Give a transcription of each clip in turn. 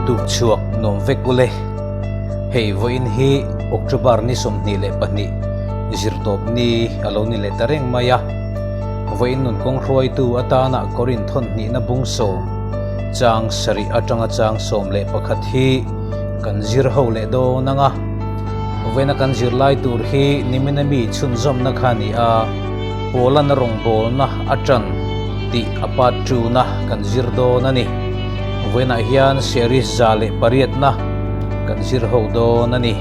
Tuk chhuak nuam vek ule. Hei vawiin hi October ni 22 zirtawp ni a lo ni leh ta reng mai a. Vawiin nun kawng hruaitu atana Korin thawn hnihna bung sawm chang sarih atanga chang 11 hi kan zir ho leh dawn ang a. Vawiina kan zirlai tur hi nimina mi chhunzawmna kha a ni a, Pawlana rawngbawlna a tan tih a part two-na kan zir dawn a ni. Vawiinah hian series 108na kan zir ho dawn a ni.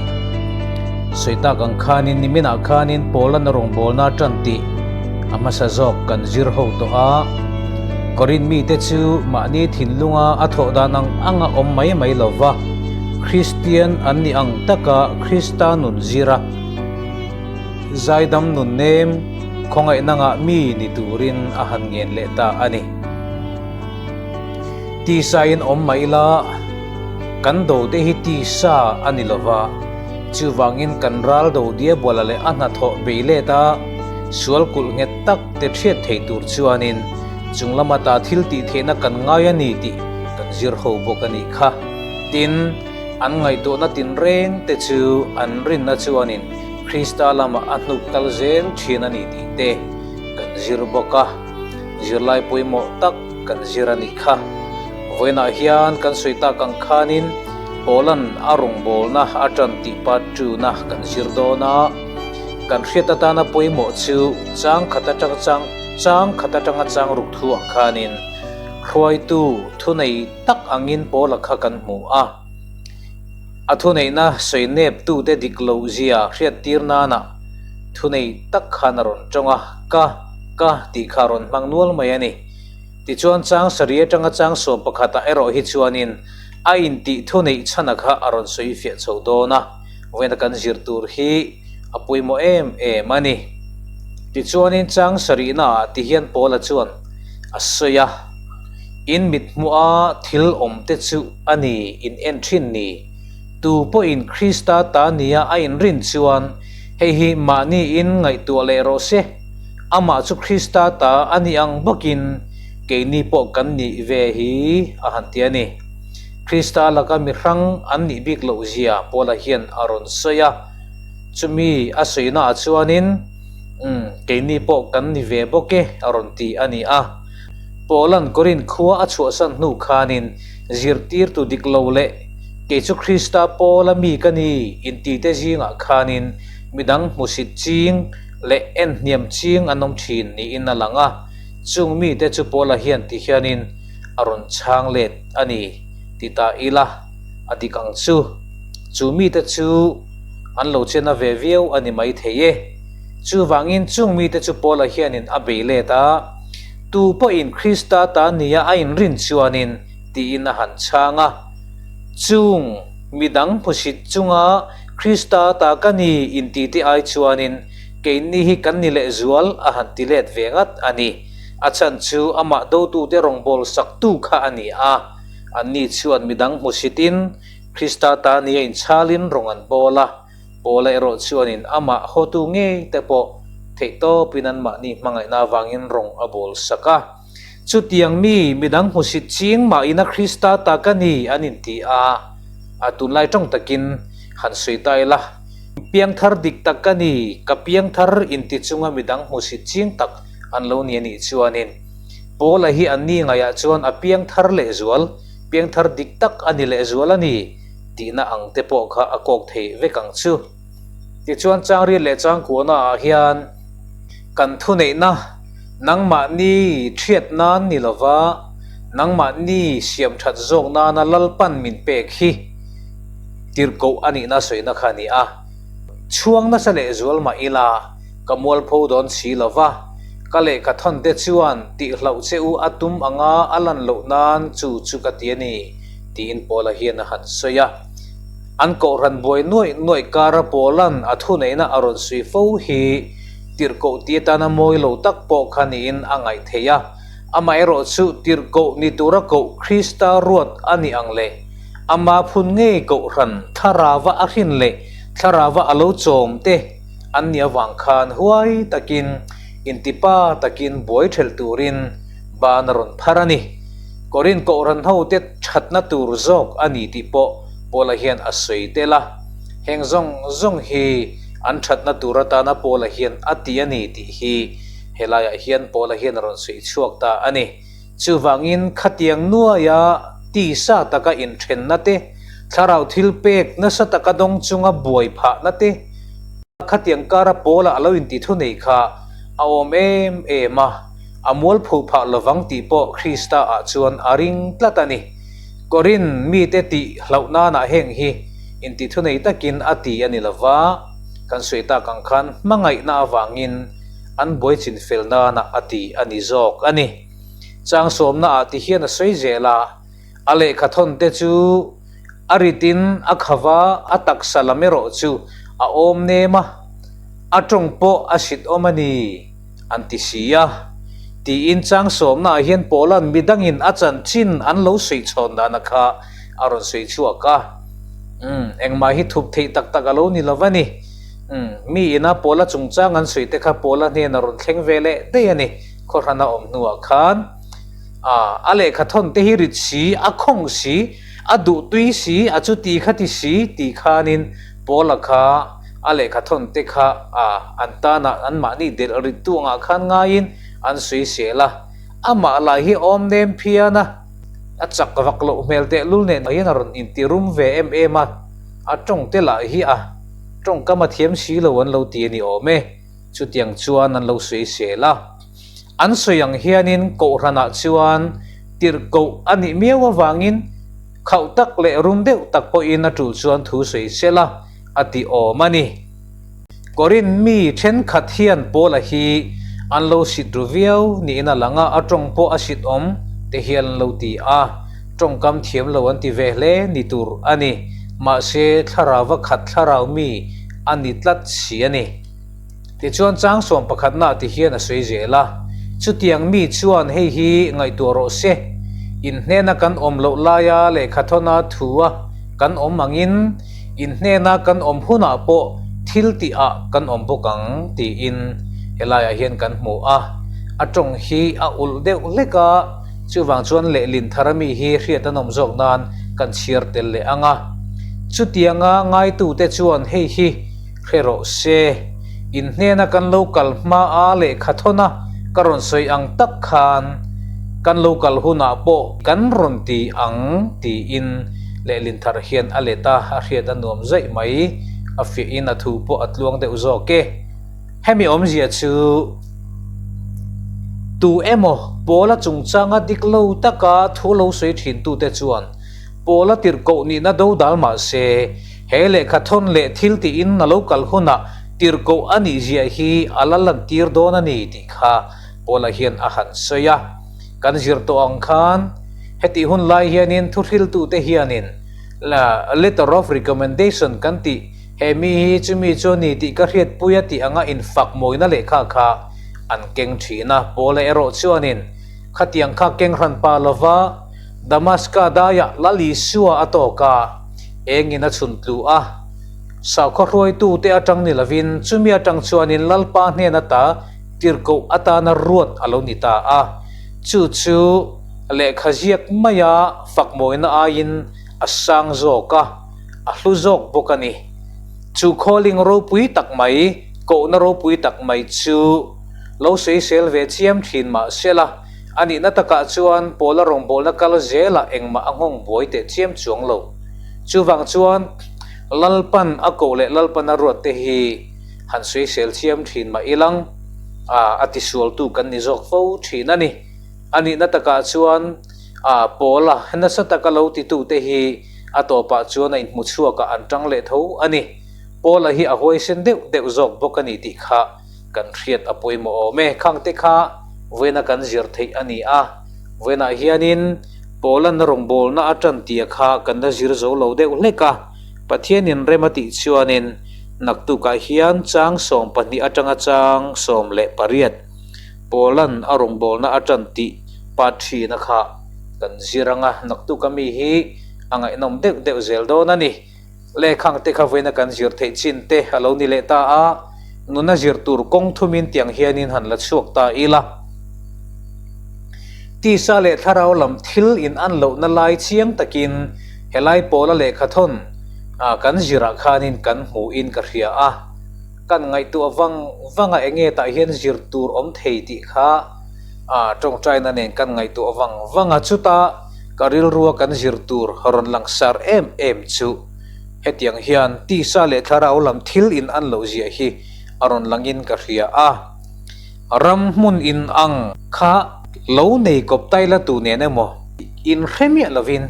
Sawi tak ang khanin niminah khanin Paulana rawngbawlna tan tih a hmasa zawk kan zir ho tawh a. Korinth mite chu mahni thinlunga a thawh dan ang anga awm mai mai lova Kristian an nih ang taka Krista nun zira zaidam nun nem khawngaihna ngah mi ni turin a han ngen leh ta a ni. Tisa in awm mai ila, kan do te hi tisa a ni lova, chuvangin kan ral do diabuala leh a hnathawh bei let a, sual kulh nghet tak te hriat thei tur chuanin chung lama ta thil tih theihna kan ngai a ni tih kan zir ho bawk a nih kha. Tin, an ngaihtuahna tinreng te chu an rinna chuanin Krista lamah a hnuk kal zel thin a ni tih te kan zir bawk a. Zirlai pawimawh tak kan zir a nih kha. Vawiinah hian kan sawi tak ang khanin Poland a rawngbawlna a tan tih part two-na kan zir dawn a. Kan hriat atana pawimawh chu chang khat atang chang chang khat atanga chang ruk thu ah khanin hruaitu thunei tak angin Paula kha kan hmu a. A thuneihna sawi neptute dik loh zia hriattir nana thunei tak khan a rawn tawng a, ka. Ka tih kha rawn hmang nual mai a ni. Tichuan chang sarih atanga chang 11 ah erawh hi chuanin a intih thu neih chhana kha a rawn sawi fiah chho dawn a, vawiina kan zir tur hi a pawimawh em em a ni. Tichuanin chang sarihna ah tihian Paula chuan a sawi a, In mit hmuha thil awm te chu a ni in en thin ni. Tu pawhin Krista ta nia a inrin chuan hei hi mahni in ngaihtuah leh rawh se. Amah chu Krista ta a nih ang bawkin keini pawh kan nih ve hi a han ti a ni. Krista laka mi hrang an nih bik loh zia Paula hian a rawn sawi a. Chumi a sawina ah chuanin, Umm, keini pawh kan ni ve bawk e a rawn ti a ni a. Paula'n Korinth khua a chhuahsan hnu khanin zirtirtu dik lo leh kei chu Krista Paula mi ka ni intite zingah khanin midang hmusit ching leh en hniam ching an awm thin niin a lang a, chung mite chu Paula hian ti hianin a rawn chhang let a ni ti ta ila a dik ang chu. Chu mite chu an lo chena ve viau a ni mai thei e. Chuvangin chung mite chu Paula hianin a bei let a, Tu pawhin Krista ta nia a inrin chuanin tiin a han chhang a. Chung midang hmusit chunga Krista ta ka ni inti te ai chuanin keini hi kan ni lehzual a han ti let ve ngat a ni. A chhan chu amah dotute rawngbâwl saktu kha a ni a. Anni chuan midang hmusitin Krista ta nia inchhalin rawng an bâwl a. Paula erawh chuanin amah hawtu ngei te pawh theihtawpin anmahni hmangaihna avangin rawng a bâwl sak a. Chutiang mi, midang hmusit ching mahina Krista ta ka ni an inti a, a tunlai tawng takin han sawi ta ila, Piangthar dik tak ka ni, ka piangthar inti chunga midang hmusit ching tak an lo ni a nih chuanin Paula hi anni ngaiah chuan a piangthar lehzual, piangthar dik tak a ni lehzual a ni tihna ang te pawh kha a kawk thei vek ang chu. Tichuan Changriat leh Changkuahna ah hian kan thuneihna Nangmahni thiat nan ni lova, nangmahni siam that zawk nana Lalpan min pek hi tirhkoh a nihna sawina kha a ni a. Chhuang nasa lehzual mah ila, ka mualpho dawn si lova, ka lehkha thawn te chuan tihhlauh che u a tum anga a lan loh nan chu chu ka ti a ni, tiin Paula hian a han sawi a. An kohhran buai nuaih nuaih kara Paula'n a thuneihna a rawn sawi fo hi Tirhkoh ti atana mawi lo tak pawh kha niin a ngaih theih a. Amaherawhchu tirhkoh ni tura koh Krista ruat a nih ang leh ama phun ngei kohhran thlarava a hrin leh thlarava a lo chawm te an nih avang khan huai takin intipa takin buai thelh turin ban a rawn phar a ni. Korinth Kohhran hote thatna tur zawk a ni tih pawh Paula hian a sawi tel a. Heng zawng zawng hi an thatna tur atana Paula hian a ti a ni tih hi helaiah hian Paula hian a rawn sawi chhuak ta a ni. Chuvangin khatiang nuaia tisa taka inthenna te, thlarau thil pek nasa taka dawng chunga buai phahna te, khatiang kara Paula a lo inti thu nei kha a awm em em a, a mualpho phah lovang tih pawh Krista ah chuan a ring tlat a ni. Korinth mite tih hlauh nanah heng hi inti thu nei takin a ti a ni lova, kan sawi tak ang khan hmangaihna avangin an buai chin fel nanah a ti a ni zawk a ni. Chang sawmna ah ti hian a sawi zel a, a lehkha thawn te chu a ritin a khava a taksa lam erawh chu a awm nem a, a tawng pawh a sit awm a ni an ti si a. Tiin chang sawmna ah hian Paula'n midangin a chanchin an lo sawi chhawn dana kha a rawn sawi chhuak a. Umm, engmah hi thup theih tak tak a lo ni lo va ni. Umm, mi ina Paula chungchang an sawi te kha Paula hnena rawn thleng ve leh daih a ni, khawhran a awm hnuah khan. Ah, a lehkha thawn te hi rit si, a khawng si, a duh tui si, a chuti kha ti si tih khanin Paula kha a lehkha thawn te kha ah an tana anmahni delh rit tu angah khan ngaiin an sawi sel a. Amah lah hi awm nem phian a, a chak vak loh hmel tehlul nen hian a rawn inti rum ve em em a, a tawng te lah hi a. Tawngkam a thiam si lo an lo ti a ni awm e. Chutiang chuan an lo sawi sel a. An sawi ang hianin Kohhranah chuan tirhkoh a nih miau avangin khauh tak leh rum deuh tak pawhin a tul chuan thu sawi sel a, a ti awm a ni. Korinth mi thenkhat hian Paula hi an lo sit ru viau niin a lang a, a tawng pawh a sit awm te hian an lo ti a, tawngkam thiam lo an ti ve hle ni tur a ni. Mahse, thlarauva khat thlarau mi a ni tlat si a ni. Tichuan chang sawm pakhatna ti hian a sawi zel a, Chutiang mi chuan hei hi ngaihtuah rawh se, in hnena kan awm loh laia lehkha thawna thua kan awm angin, In hnena kan awm hunah pawh thil tihah kan awm bawk ang tiin helaiah hian kan hmu a. A tawng hi a ulh deuh hlek a, chuvang chuan lehlin thar ami hi hriat an awm zawk nan kan chhiar tel leh ang a. Chutianga ngaitute chuan hei hi hre rawh se, in hnena kan lo kal hmaa lehkha thawna ka rawn sawi ang tak khan kan lo kal hunah pawh kan rawn ti ang tiin Lehlin thar hian a let a, a hriat a nuam zaih mai. A fiahin a thu pawh a tluang deuh zawk e. Hemi awmzia chu tu emaw Paula chungchanga dik lo taka thu lo sawi thintute chuan Paula tirhkoh nihna do dal mah se, he lehkha thawn leh thil tiin a lo kal hunah tirhkoh a nih zia hi a la lantir dawn a ni tih kha Paula hian a han sawi a. Kan zir tawh ang khan hetih hun lai hianin thuhriltute hianin letter of recommendation kan tih he mi hi chumi chu a ni tih ka hriatpui a tih anga infak mawina lehkha kha an keng thin a. Paula erawh chuanin khatiang kha keng hran pa lova Damaska daiah Lal Isua a tawk a, engin a chhun tlu a. Sakhaw hruaitute atang ni lovin chumi atang chuanin Lalpa hnen ata Tirhkoh atana ruat a lo ni ta a, chu chu lehkha ziak maia fakmawina aiin a sang zawk a, a hlu zawk bawk a ni. Chu calling ropui tak mai, kohna ropui tak mai chu lo sawisel ve chiam thin mah sela, a nihna takah chuan Paula rawngbawlna kal zelah engmah a nghawng buai teh chiam chuang lo. Chuvang chuan Lalpan a koh leh Lalpan a ruat te hi Han sawisel chiam thin mah ilang a, a tisualtu kan ni zawk fo thin a ni. A nihna takah chuan a Paula nasa taka lo titute hi a tawpah chuan a inhmu chhuakah an tang leh tho a ni. Paula hi a huaisen deuh deuh zawk bawk a ni tih kha kan hriat a pawimawh awm e. Khangte kha vawiina kan zir theih a ni a, vawiinah hianin Paula'n rawngbawlna a tan tia kha kan la zir zo lo deuh hlek a. Pathianin rem a tih chuanin naktukah hian chang 12 atanga chang 18 Paula'n a rawngbawlna a tan tih part thina kha kan zir ang a, naktuka mi hi a ngaihnawm deuh deuh zel dawn a ni. Lehkhang te kha vawiina kan zir theih chin te a lo ni leh ta a, nuna zir tur kawng thumin tiang hianin han la chhuak ta ila. Tisa leh thlarau lam thil in an lohna lai chiang takin helai pawla lehkhathawn kan zirah khanin kan hmuhin ka hria a. Kan ngaihtuah vang vang a enge tah hian zir tur awm thei tih kha tawngtaina nen kan ngaihtuah vang vang a. Chuta ka rilrua kan zir tur rawn langsar em em chu hetiang hian tisa leh thlarau lam thil in an loh ziah hi a rawn langin ka hria a. Ram hmun in ang kha lo nei kawp taila tu nen emaw in hre miah lovin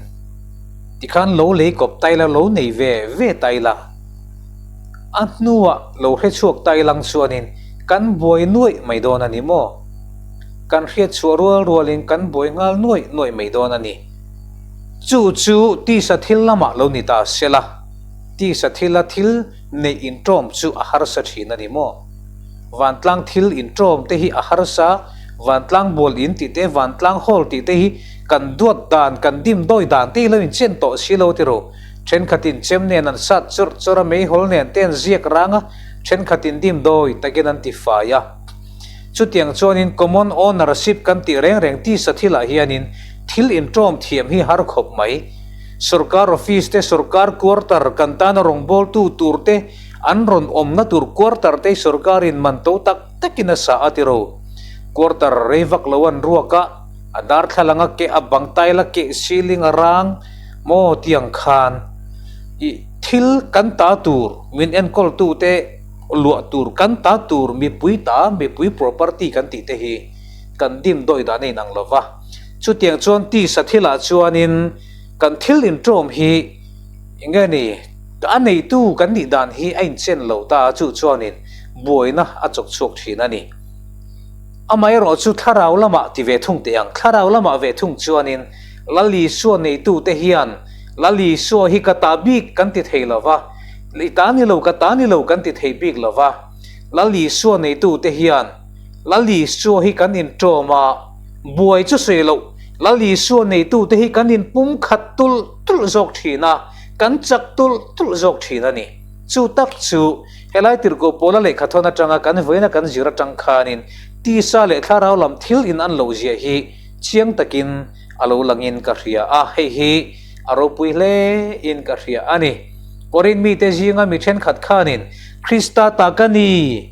tikhan lo lei kawp taila lo nei ve ve taila. A hnuah lo hre chhuak ta ilang chuanin kan buai nuaih mai dawn a ni maw? Kan hriat chhuah rual rualin kan buai nghal nuaih nuaih mai dawn a ni. Chu chu tisa thil lamah lo ni ta se la, tisa thila thil neih inṭawm chu a harsa ṭhin a ni maw? Vantlang thil inṭawm te hi a harsa, vantlang bual in tih te, vantlang hall tih te hi kan duat dan, kan dimdawi dan te hi lo inchen tawh si lo tiraw? Thenkhatin chem nen an sat chawrh chawrh a, meihawl nen te an ziak rang a, thenkhatin dimdawi takin an ti fai a. Chutiang chuanin common ownership kan tih reng reng tisa thilah hianin thil inṭawm thiam hi har khawp mai. Sorkar office te, sorkar quarter kan tana rawngbawltu tur te, an rawn awmna tur quarter te hi sorkarin man to tak takin a sa a tiro. Quarter rei vak lo an ruak a, a darthlalang a keh, a bang tile a keh, ceiling a rang, Maw tiang khan i thil kan ta tur min enkawl tu te luah tur kan ta tur mipui ta mipui property kan tih te hi kan dim dawi dan a inang lo va. Chutiang chuan tisa thilah chuanin kan thil inṭawm hi enge ni a neitu kan nih dan hi a inchen lo ta a chu chuanin buaina a chawk chhuak ṭhin a ni. Amaherawh chu thlarau lamah ti ve thung teh ang thlarau lamah ve thung chuanin Lal Isua neitute hian Lal Isua hi ka ta bik kan ti thei lo va, i ta ni lo ka ta ni lo kan ti thei bik lo va. Lal Isua neitute hian Lal Isua hi kan inṭawm a, buai chu sawi loh, Lal Isua neitute hi kan inpumkhat tulh tulh zawk ṭhin a, kan chak tulh tulh zawk ṭhin a ni. Chu tak chu helai tirhkoh pawla lehkhathawn aṭanga kan vawiina kan zir aṭang khanin tisa leh thlarau lam thil in an loh ziah hi Chiang takin a lo langin ka hria a, hei hi a ropui hle in ka hria a ni. Korin mite zinga mi thenkhat khanin Krista ta ka ni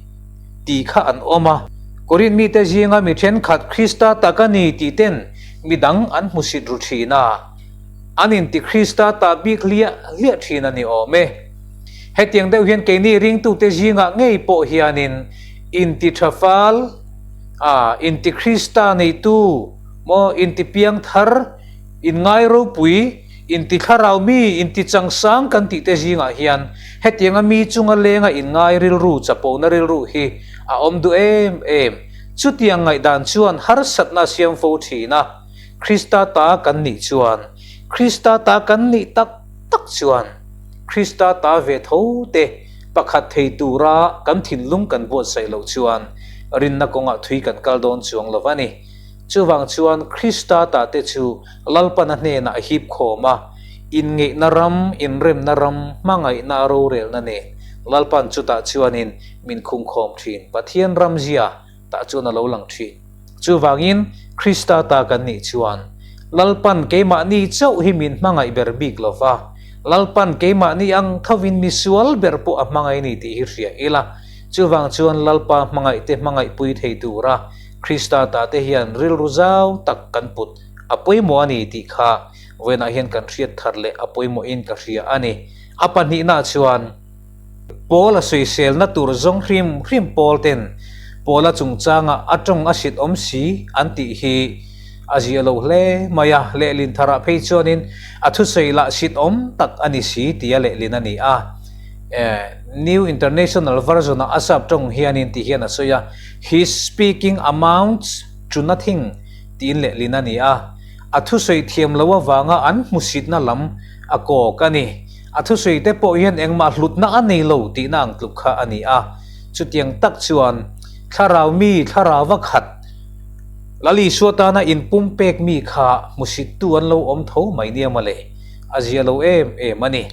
tih kha an awm a. Korin mite zinga mi thenkhat Krista ta ka ni tih ten midang an hmusit ru thin a, an inti Krista ta bik hliah hliah thin a ni awm e. Hetiang deuh hian keini ringtute zingah ngei pawh hianin inti tha fal, A, inti Krista neitu maw, inti piangthar, inngai ropui, inti thlarau mi, inti changsang kan tih te zingah hian hetianga mi chunga lenga inngai rilru, chapona rilru hi a awm duh em em. Chutiang ngaihdan chuan harsatna a siam fo thin a, Krista ta kan nih chuan, Krista ta kan nih tak tak chuan, Krista ta ve tho te, Pakhat thei tura kan thinlung kan buatsaih loh chuan rinna kawngah thui kan kal dawn chuang lo a ni. Chuvang chuan Krista tate chu Lalpana hnenah a hip khawm a, inngeihna ram, inremna ram, hmangaihna a rorelna nen Lalpan chutah chuanin min khungkhawm thin. Pathian ramzia tah chuan a lo lang thin. Chuvangin, Krista ta kan nih chuan, Lalpan keimahni chauh hi min hmangaih ber bik lo va, Lalpan keimahni ang thovin misual ber pawh a hmangaih ni tih hi hria ila. Chuvang chuan Lalpa hmangaihte hmangaihpui thei tura Krista tate hian rilru zau tak kan put a pawimawh a ni tih kha vawiinah hian kan hriat thar leh a pawimawhin ka hria a ni. A pahnihna chuan. Paul a sawiselna tur zawng hrim hrim Paul ten Paula chungchanga a tawng a sit awm si an tih hi a zia lo hle mai a, lehlin tharah phei chuanin a thusawi lah sit awm tak a ni si tia lehlin a ni a. New International Version-ah a sap tawng hianin ti hian a sawi a, His speaking amounts to nothing tiin lehlin a ni a, a thusawi thiam lo avanga an hmusitna lam a kawk a ni. A thusawi te pawh hian engmah hlutna a nei lo tihna ang tluk kha a ni a. Chutiang tak chuan thlarau mi thlarauva khat Lal Isua tana inpumpek mi kha hmusittu an lo awm tho mai nia mawle, a zia lo em em a ni.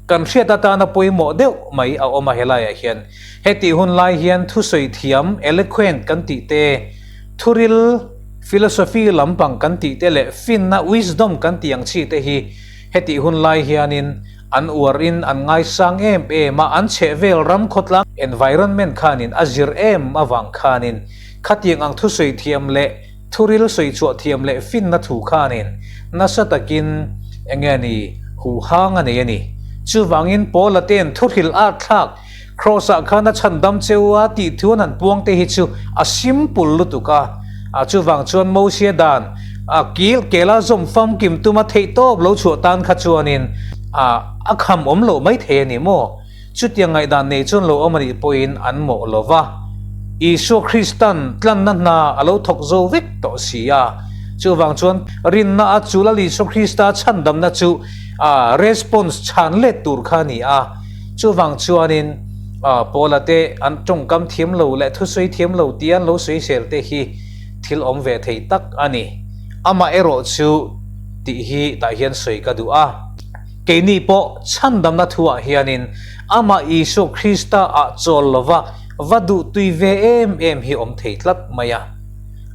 Kan hriat atana pawimawh deuh mai a awm a helaiah hian. Hetih hun lai hian thusawi thiam, eloquent, kan tih te, thuril, Philosophy lampang kan tih te leh finna, wisdom, kan tih ang chi te hi hetih hun lai hianin an uarin an ngaisang em em a, an chhehvel ram khawtlang, environment, khanin a zir em avang khanin khatiang ang thusawi thiam leh thuril sawi chhuah thiam leh finna thu khanin nasa takin enge ni huhang a nei a ni. Chuvangin Paula te'n thuhril at thlak Kraws-ah khan a chhandam cheu a tih thu an han puang te hi chu a simple lutuk a, a chuvang chuan Mosia dan a kil kela zawm famkim tuma theih tawp lo chhuah tan kha chuanin a a kham awm loh mai thei a ni maw? Chutiang ngaihdan nei chuan lo awm a nih pawhin an mawh lo va. Isua Kristan tlanna hna a lo thawk zo vek tawh si a, chuvang chuan rinna a chul a Isua Krista chhandamna chu a response chhan let tur kha a ni a. Chuvang chuanin Paula te an tawngkam thiam lo leh thusawi thiam lo tia an lo sawisel te hi thil awm ve thei tak a ni. Amah erawh chu tih hi tah hian sawi ka duh a. Keini pawh chhandamna thuah hianin amah Isua Krista ah chawl lova va duhtui ve em em hi awm thei tlat mai a.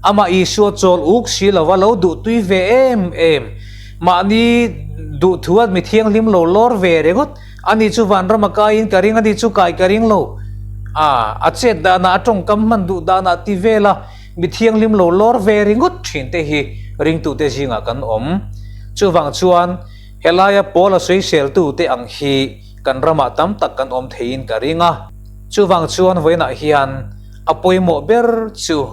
Amah Isua chawl uk si lova lo duhtui ve em em, mahni duhthua mi thianghlim lo lawr ve ringawt Ani chu vanram a kaiin ka ring, ani chu kai ka ring lo. A, a chet danah, a tawngkam hman duh danah ti vela mi thianghlim lo lawr ve ringawt thin te hi ringtute zingah kan awm. Chuvang chuan helaia Paula sawiseltute ang hi kan ramah tam tak kan awm theiin ka ring a. Chuvang chuan vawiinah hian a pawimawh ber chu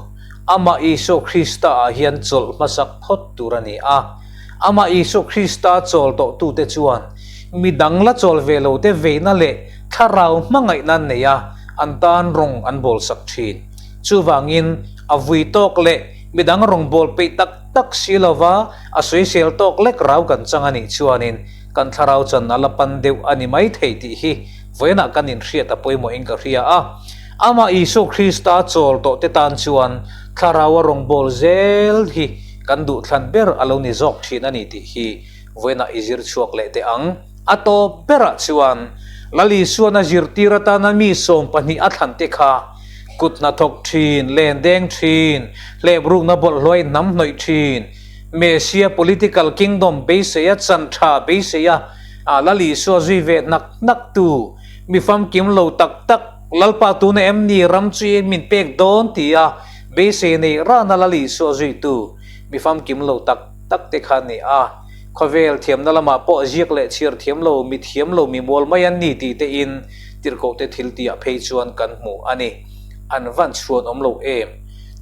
amah Isua Krista-ah hian chawlh hmasak phawt tur a ni a. Amah Isua Krista chawl tawhtute chuan mi dang la chawl ve lote veina leh thlarau hmangaihna an nei a, an tan rawng an bawlsak thin. Chuvangin, a vui tawk leh mi dang rawng bawl peih tak tak si lova a sawisel tawk lek rau kan chang a nih chuanin kan thlarau chan a la pan deuh a ni mai thei tih hi vawiinah kan inhriat a pawimawhin ka hria a. Amah Isua Krista chawl tawhte tan chuan thlarau a rawng bawl zel hi kan duhthlan ber a lo ni zawk thin a ni tih hi vawiinah i zir chhuak leh teh ang. A tawp berah chuan Lal Isuan a zirtir atana mi 12 a thlan te kha kut hnathawk thin, len deng thin, hlep rukna bawlhhlawh in hnam hnawih thin, Mesia political kingdom beiseia chan tha beiseia Lal Isua zui ve hnak hnak tu, mi famkim lo tak tak, Lalpa tuna em ni ram chu i min pek dawn tia beisei nei rana Lal Isua zuitu mi famkim lo tak tak te kha a ni a. Khawvel thiamna lamah pawh ziak leh chhiar thiam lo, mi thiam lo, mi mual mai an ni tih te in tirhkoh te thil tihah phei chuan kan hmu a ni. An van chhuan awm lo em?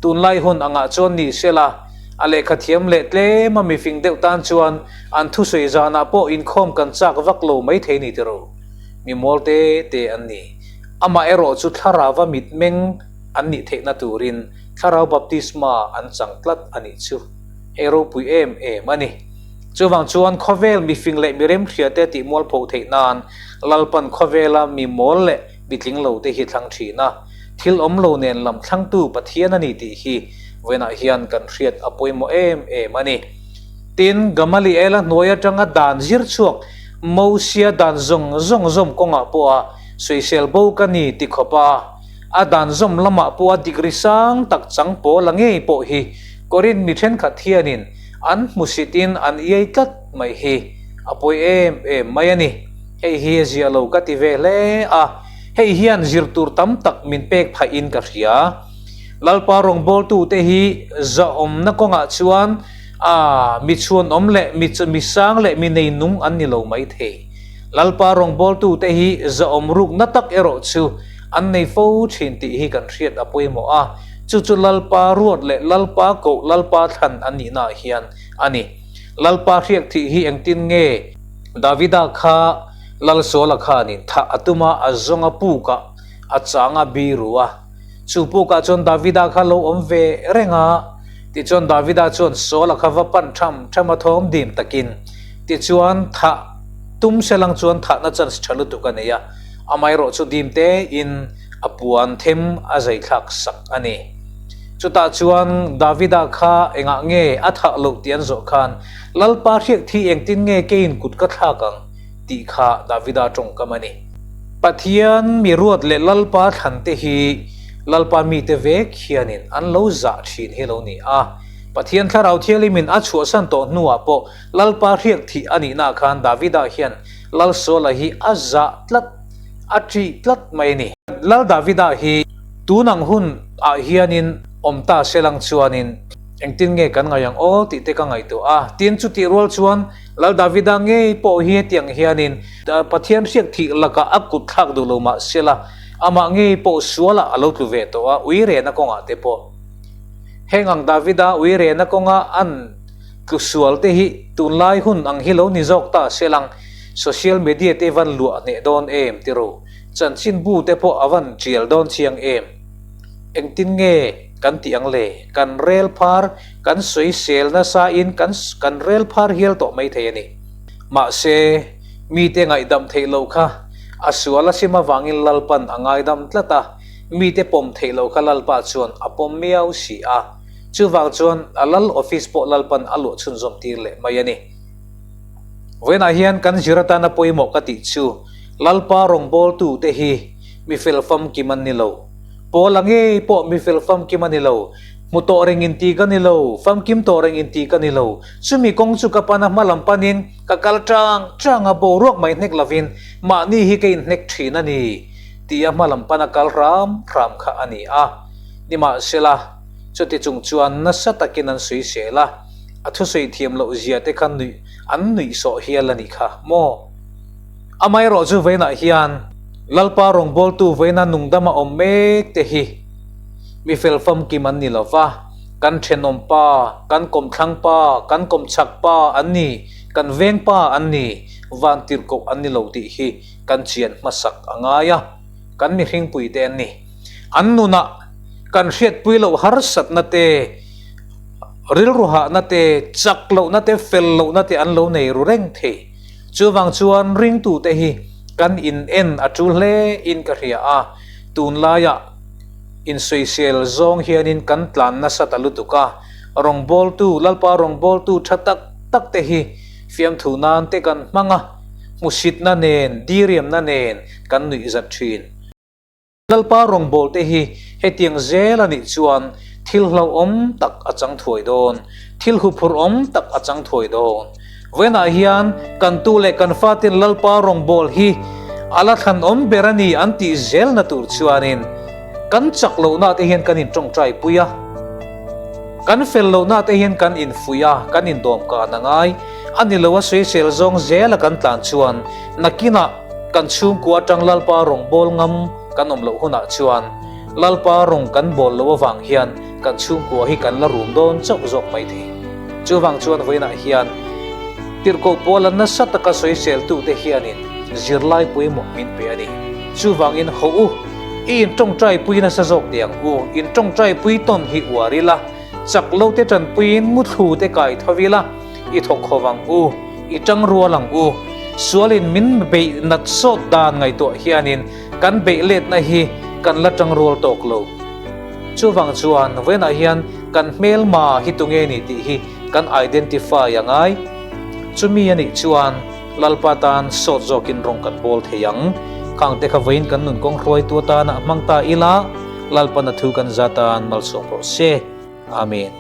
Tunlai hun angah chuan ni sela, a lehkha thiam leh tlem a mifing deuh tan chuan an thusawi zanah pawh inkhawm kan chak vak lo mai thei ni tiro. Mi mual te te an ni. Amah erawh chu thlarauva mitmeng an nih theihna turin thlarau baptisma an chang tlat a nih chu. Hei ropui em em a ni. Chuvang chuan khawvel mifing leh mi remhriate tih mualpho theih nan Lalpan khawvela mi mawl leh mi tling lo te hi thlang thin a, thil awm lo nen lam thlangtu Pathian a ni tih hi vawiinah hian kan hriat a pawimawh em em a ni. Tin, Gamaliela hnuai atanga dan zir chhuak Mosia dan zawng zawng zawm kawngah pawha sawisel bo ka ni ti khawpa a dan zawm lamah pawha degree sang tak chang pawl a ngei pawh hi Korinth mi thenkhat hianin an hmusitin an iai tlat mai hi a pawi em em mai a ni. Hei hi a ziah lo ka ti ve hle a, hei hian zir tur tam tak min pek phahin ka hria. Lalpa rawngbawltute hi zahawmna kawngah chuan a mi chhuanawm leh mi mi sang leh mi neinung an ni lo mai thei. Lalpa rawngbawltute hi zahawm rukna tak erawh chu an nei fo thin tih hi kan hriat a pawimawh a. Chu chu Lalpa ruat leh Lalpa koh Lalpa thlan an nihnaah hian a ni. Lalpa hriak thih hi engtin nge Davida kha Lalsawla khanin thah a tum a, a zawng a pukah a chang a biru a. Chu pukah chuan Davida kha lo awm ve reng a, tichuan Davida chuan Sawla kha va pan tham tham a thawm dim takin tichuan thah tum selang chuan thahna chance tha lutuk a nei a, amaherawh chu dim tein a puan them a zai thlak sak a ni. Chutah chuan Davida kha engah nge a thah loh tih an zawh khan, Lalpa hriak thi engtin nge keiin kut ka thlak ang? tih kha Davida tawngkam a ni. Pathian mi ruat leh Lalpa thlan te hi Lalpa mite vek hianin an lo zah thin hi lo ni a. Pathian Thlarau Thianghlimin a chhuahsan tawh hnuah pawh Lalpa hriak thih a nihnaah khan Davida hian Lal Saula hi a zah tlat, a ṭih tlat mai a ni. Lal Davida hi tun ang hun ah hianin awm ta se lang chuanin engtin nge kan ngaih ang aw tih te ka ngaihtuah a. Tin, chutih rual chuan Lal Davida ngei pawh hi hetiang hianin Pathian hriak thih lakah a kut thlak duh lo mah se la, amah ngei pawh sualah a lo tlu ve tawh a, uirena kawngah te pawh. Heng ang Davida uirena kawnga an tlu sual te hi tunlai hun ang hi lo ni zawk ta se lang, social media te van luah hneh dawn em ti ro, chanchinbu te pawh a van tial dawn chiang em? Engtin nge kan tih ang le? Kan rel phar, kan sawisel nasa in kan kan rel phar hial tawh mai thei a ni. Mahse, mite ngaihdam theih loh kha a sual a sim avangin Lalpan a ngaidam tlat a, Mite pawm theih loh kha Lalpa chuan a pawm miau si a, chuvang chuan a lal office pawh Lalpan a luah chhunzawm tir leh mai a ni. Vawiinah hian kan zir atana pawimawh ka tih chu Lalpa rawngbawltu te hi mi fel famkim an ni lo. Paula ngei pawh mi fel famkim a ni lo, hmu tawh reng inti ka ni lo, famkim tawh reng inti ka ni lo. Chumi kawng chu ka pana hma lam panin ka kal tang tang a, boruak mai hnek lovin mahni hi ka inhnek thin a ni. Tia hma lam pana kal hram hram kha a ni a. Nimahsela, chuti chung chuan nasa takin an sawi sel a, a thusawi thiam loh zia te kha nuih an nuih sawh hial a nih kha maw? Amaherawh chu vawiinah hian Lalpa rawngbawltu vawiina nungdama awm mek te hi mi fel famkim an ni lo va, kan thenawm pa, kan kawmthlang pa, kan kawmchhak pa an ni, kan veng pa an ni, vantirhkoh an ni lo tih hi kan chian hmasak a ngai a, kan mihringpui te an ni. An nunah kan hriatpui loh harsatna te, rilru hahna te, chak lohna te, fel lohna te an lo nei ru reng thei. Chuvang chuan ringtute hi kan in en a tul hle in ka hria a, tunlaiah insawisel zawng hianin kan tlan nasa ta lutuk a, rawngbawltu, Lalpa rawngbawltu tha tak tak te hi fiamthu nan te kan hmang a, Hmusitna nen, diriamna nen kan nuih zat thin. Lalpa rawngbawlte hi hetiang zel a nih chuan thil hlauhawm tak a chang thuai dawn, thil huphurhawm tak a chang thuai dawn. Vawiinah hian kan tu leh kan fatin Lalpa rawngbâwl hi a la thlanawm ber a ni an tih zelna tur chuanin kan chak lohna te hian kan inṭawngṭai pui a, kan fel lohna te hian kan infuih a, kan indawmkan a ngai. A ni lo a sawisel zawng zela kan tlan chuan nakinah kan chhungkua atang Lalpa rawng bawl ngam kan awm loh hunah chuan Lalpa rawng kan bawl loh avang hian kan chhungkua hi kan la rum dawn chauh zawk mai thei. Chuvang chuan vawiinah hian tirhkoh pawla nasa taka sawiseltute hianin zirlai pawimawh min pe a ni. Chuvangin haw u, i intawngtai pui nasa zawk teh ang u, intawngtai pui tawn hi uar ila, Chak lo te tanpuiin muthlu te kai tho ila, i thawk ho ang u, i tang rual ang u. Sualin min beih nat sawt dan ngaihtuah hianin kan beih letna hi kan la tang rual tawk lo. Chuvang chuan vawiinah hian kan hmelma hi tunge ni tih hi kan identify a ngai. Chumi a nih chuan Lalpa tan sawt zawkin rawng kan bawl thei ang. Khang te kha vawiin kan nun kawng hruaitu atana hmang ta ila, Lalpan a thu kan za tan malsawm rawh se. Amen.